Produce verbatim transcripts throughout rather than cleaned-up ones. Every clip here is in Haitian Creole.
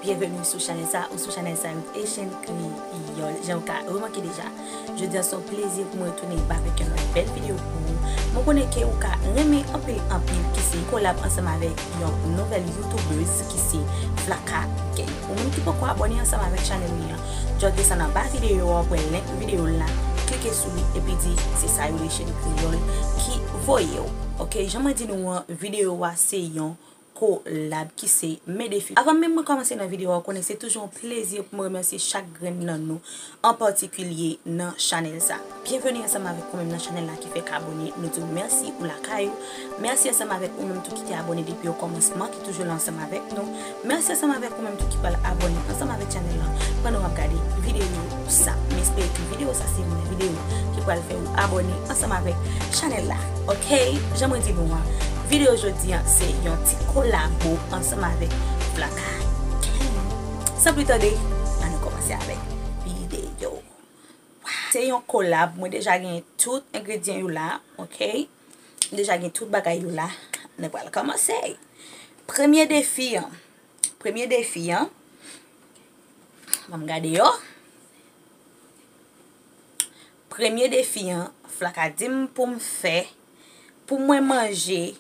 Byenveni sou chanèl sa, ou sou chanèl Sayou Haitian Kreyòl. Jan ou ka remake deja, jodi a se yon plezi pou mwen retounen avèk yon lòt bèl videyo pou ou. Mwen konnen ke ou ka renmen anpil anpil ki se kolab ansanm avèk yon nouvèl youtubers ki se Flaka Gang. Ou menm ki poko abòne ansanm avèk chanèl li an, just desann anba videyo a, ou pran link videyo l la, klike sou li epi di se Sayou Haitian Kreyòl ki voye w. Ok, jan mwen di nou an, videyo a se yon kolab ki se men defi. Avan menm mwen kòmanse nan videyo a, ou konnen se toujou yon plezi pou mwen remèsye chak grenn nan nou, an patikilye nan chanèl sa. Byenveni ansanm avèk ou menm nan chanèl la ki fèk abòne. Nou di w mèsi ou lakay ou. Mèsi ansanm avèk ou menm tou ki te abòne depi okòmansman, ki toujou la ansanm avèk nou. Mèsi ansanm avèk ou menm tou ki pral abòne ansanm avèk chanèl lan pandan w ap gade videyo sa. M espere ke videyo sa se youn nan videyo ki pral fè ou abòne ansanm avèk chanèl la. Ok, jan mwen di nou an, videyo jodi an se yon ti kolabo ansanm avèk Flaka Gang. San pli tande, ann nou kòmanse avèk videyo. Se yon kolab, mwen deja gen tout engredyan yo la, ok? M deja gen tout bagay yo la. Nou pral kòmanse. Premye defi an. Premye defi an. Ban m gade yo. Premye defi an, Flaka di m pou m fè, pou mwen manje,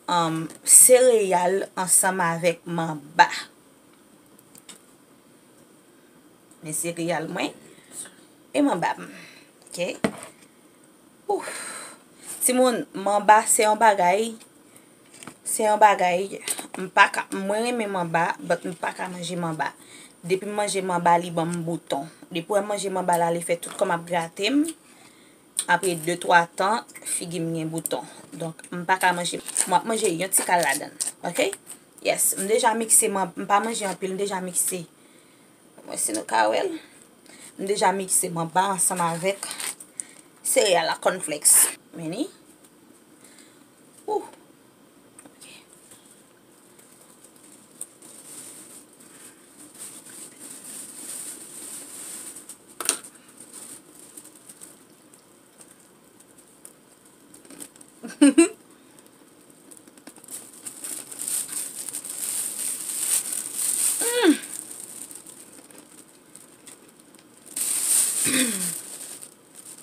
um, sereyal ansanm avèk manba. Men sereyal mwen e manba m. Ok. Ouf. Timoun, manba se yon bagay, se yon bagay, m pa ka, mwen renmen manba, but m pa ka manje manba. Depi m manje manba, li ban m bouton. Depi w wè m manje manba la, li fè tout kò m ap grate m. Apre de, twa tan, figi m gen bouton. Donk, m pa ka manje. M ap manje yon ti kal ladan l. Ok? Yes, m deja mikse, man-, m pa manje anpil, m deja mikse. Mwen, si nou ka wè l, m deja mikse manba ansanm avèk sereyal la, cornflakes. Men ni. Ouh. Ok. Mm.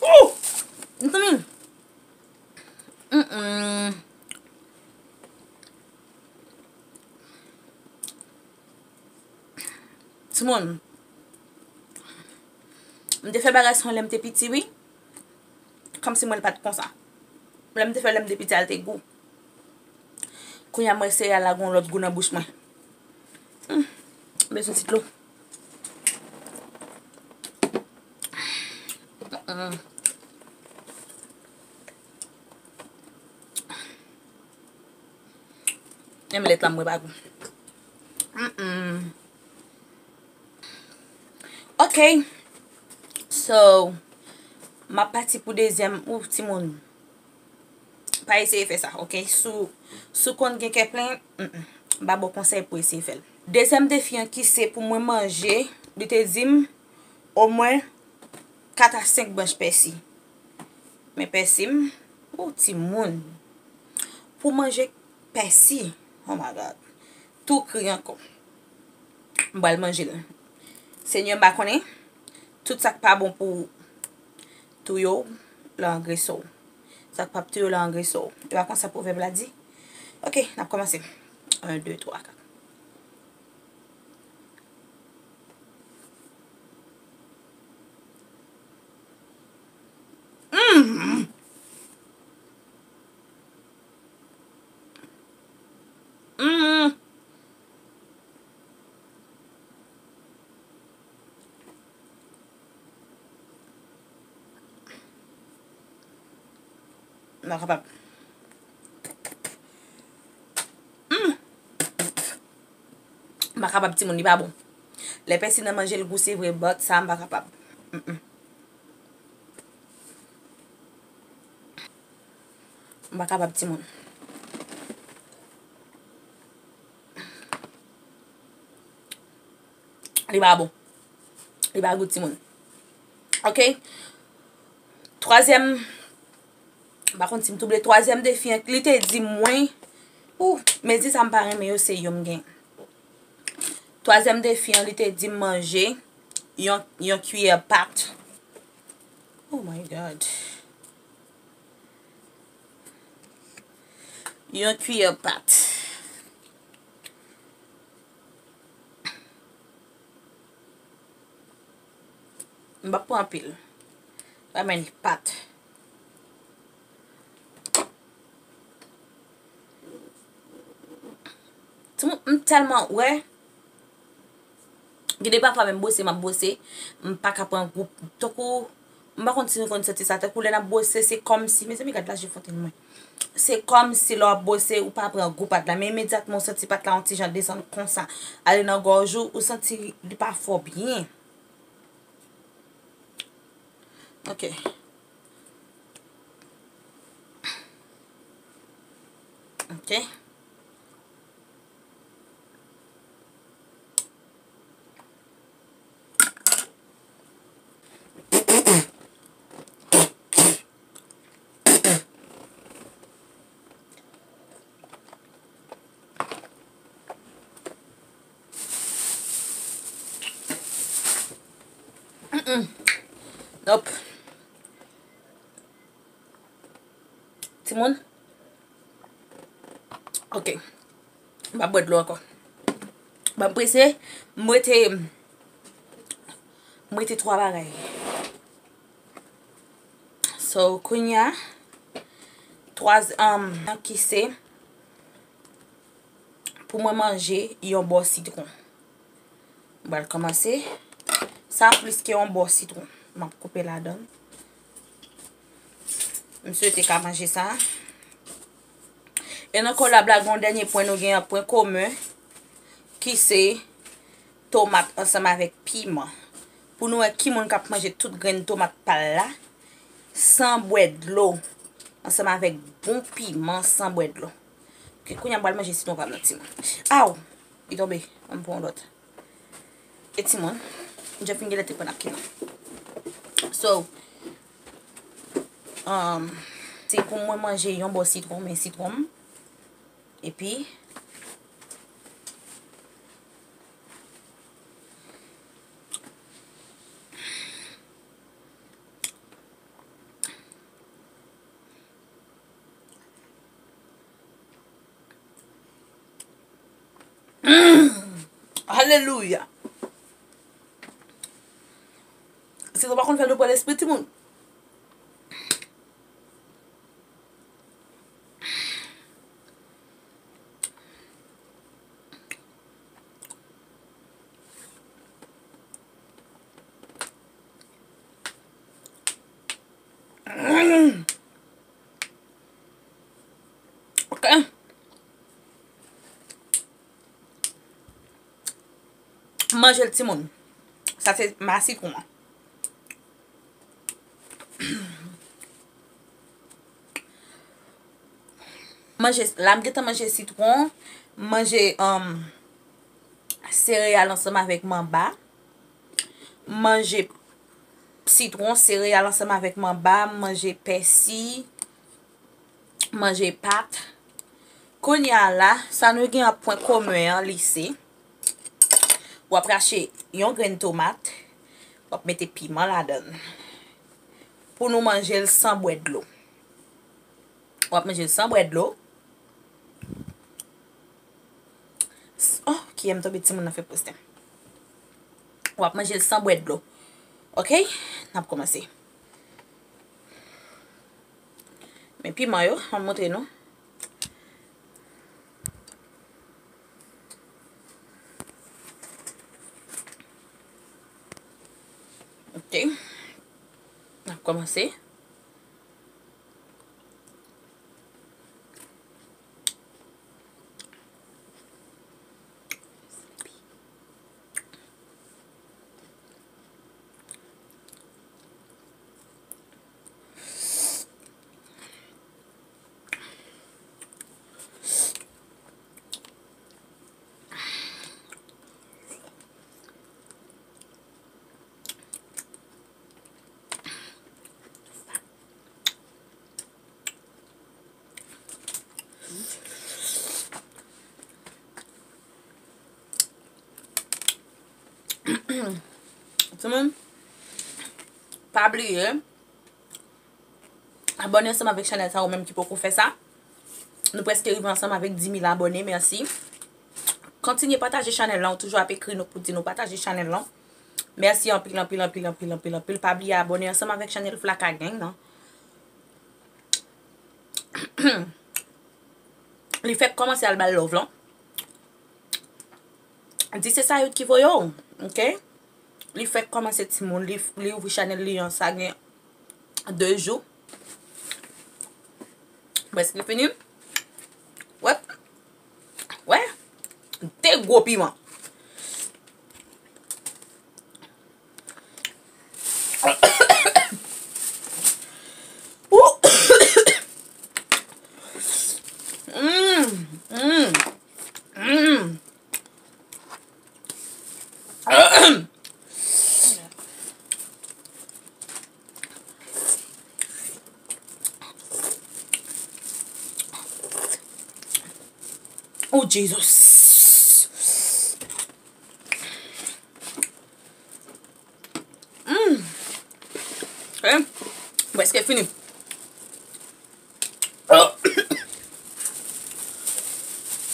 Ooh! Mezanmi. Mm-mm. Timoun, m te fè bagay sa lè m te piti, wi. Kòmsi mwen, l pa t konsa. Lè m te fè, lè m te piti a, l te gou. Kounye a, mwen, sereyal la gon lòt gou nan bouch mwen. Hmm. M bezwen ti dlo. Mm-mm. Menm lèt la, m wè pa gou. Mm-mm. Ok. So, m ap pati pou dezyèm. Ou, timoun, pa eseye fè sa, ok? Si w, si w konn gen kè plen, mm, m pa ba w konsèy pou eseye fè l. Dezyèm defi an ki se pou mwen manje, li te di m, omwen kat a senk branch pèsi. Men pèsi m, ou timoun. Pou manje pèsi, oh my God. Tou kri ankò. M pral manje l. Senyè, m pa konnen. Tout sa k pa bon pou ou, touye w, l angrese w. Sa k p ap touye w, l angrese w. E pa konsa pwovèb la di? Ok, n ap kòmanse. En, de, twa, kat. Mm. Mm. M pa kapab. Mm. M pa kapab, timoun, li pa bon. Lè pèsi nan manje l gou, se vre, but sa, m pa kapab. Mm-mm. M pa kapab, timoun. Li pa bon. Li pa gou, timoun. Ok. Twazyèm, m pa konn si m twouble, twazyèm defi an, li te di mwen, ou, mezi sa m pa renmen yo, se yo m gen. Twazyèm defi an, li te di m manje yon, yon kiyè pat. Oh my God. Yon kiyè pat. M p ap pran anpil. Sa men pat. Timoun, m tèlman wè. Gen de pafwa menm bwose m ap bwose, m pa ka pran gou. Tankou, m pa konn si nou konn santi sa, tankou lè n ap bwose, se kòmsi, mezanmi, gad laje fontenn mwen. Se kòmsi lè w ap bwose, ou pa pran gou pat la, men imedyatman ou santi pat la yon ti jan desann konsa, ale nan gòj ou, ou santi li pa fò byen. Ok. Ok. Mm-mm. Nope. Timoun. Ok. M pa bwè dlo ankò. Ban m prese. M rete, m rete twa bagay. So, kounye a, twa, um, ki se pou mwen manje yon bò sitwon. M pral kòmanse. Sa plis ke yon bò sitwon. M ap koupe ladan. M swete ka manje sa. E nan kolab la, gen yon dènye pwen nou gen, yon pwen komen, ki se tomat ansanm avèk piman. Pou nou wè ki moun k ap manje tout grenn tomat pa l la, san bwè dlo, ansanm avèk bon piman, san bwè dlo. Ok, kounye a m pral manje sitwon pa m nan, timoun. Aw! Li tonbe. Ann pran yon lòt. E timoun, m jan fin genlè te pran nakin nan. So, um, se pou mwen manje yon bò sitwon, men sitwon m. Epi, Alelouya. Si nou pa konn fè nou pran lespri, timoun. Ok. Manje l, timoun. Sa se masitwon an. Manje, la m gentan manje sitwon, manje, um, sereyal ansanm avèk manba. Manje sitwon, sereyal ansanm avèk manba, manje pèsi, manje pat. Kounye a la, sa nou gen an pwen komen an, li se, w ap rache yon grenn tomat, w ap mete piman ladan l. Pou nou manje l san bwè dlo. W ap manje l san bwè dlo. S-, oh, kiyè m tonbe, timoun nan fè pwosten. W ap manje l san bwè dlo. Ok? N ap kòmanse. Men piman yo, m ap montre nou. Ok. N ap kòmanse. Timoun, pa bliye abòne ansanm avèk chanèl sa, ou menm ki poko fè sa. Nou prèske rive ansanm avèk dis mil abòne, mèsi. Kontinye pataje chanèl lan, ou toujou ap ekri nou pou di nou pataje chanèl lan. Mèsi anpil, anpil, anpil, anpil, anpil, anpil. Pa bliye abòne ansanm avèk chanèl Flaka Gang nan. Li fèk kòmanse al ba l love lan. Di se Sayid ki voye w, oke? Li fèk kòmanse timoun, li, li ouvri chanèl li an, sa gen de jou. Prèske fini. Wè. Wè. De gwo piman. Ooh. Mm, mm, mm. Oh, Jesus. Mm. Eh, prèske fini.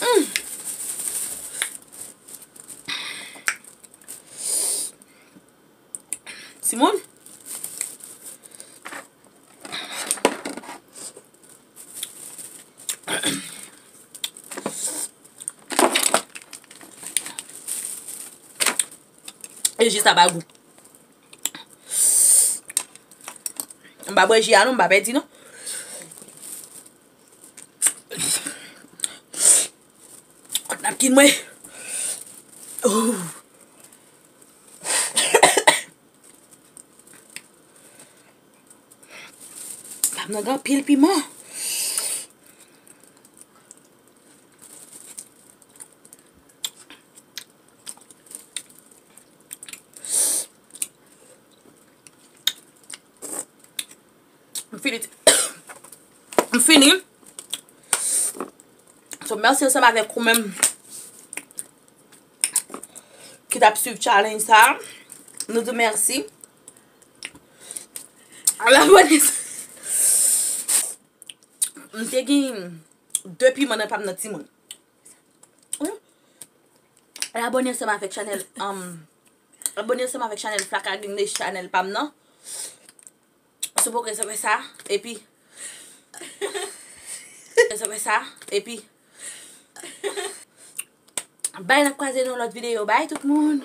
Mm. Timoun. E ji sa pa gou. M pa bwè ji a non, m pa pèdi non. Kot napkin mwen? Ooh. Pam nan gen anpil piman. M fini. M fini. So, mèsi ansanm avèk ou menm ki t ap swiv challenge sa. Nou di mèsi. Ala abòne. M te gen de piman nan pam nan timoun. Abòne ansanm avèk chanèl, um, abòne ansanm avèk chanèl Flaka Gang de chanèl pam nan. Si w poko janm fè sa, epi janm fè sa, epi bay, n ap kwaze nan lòt videyo. Bay tout moun.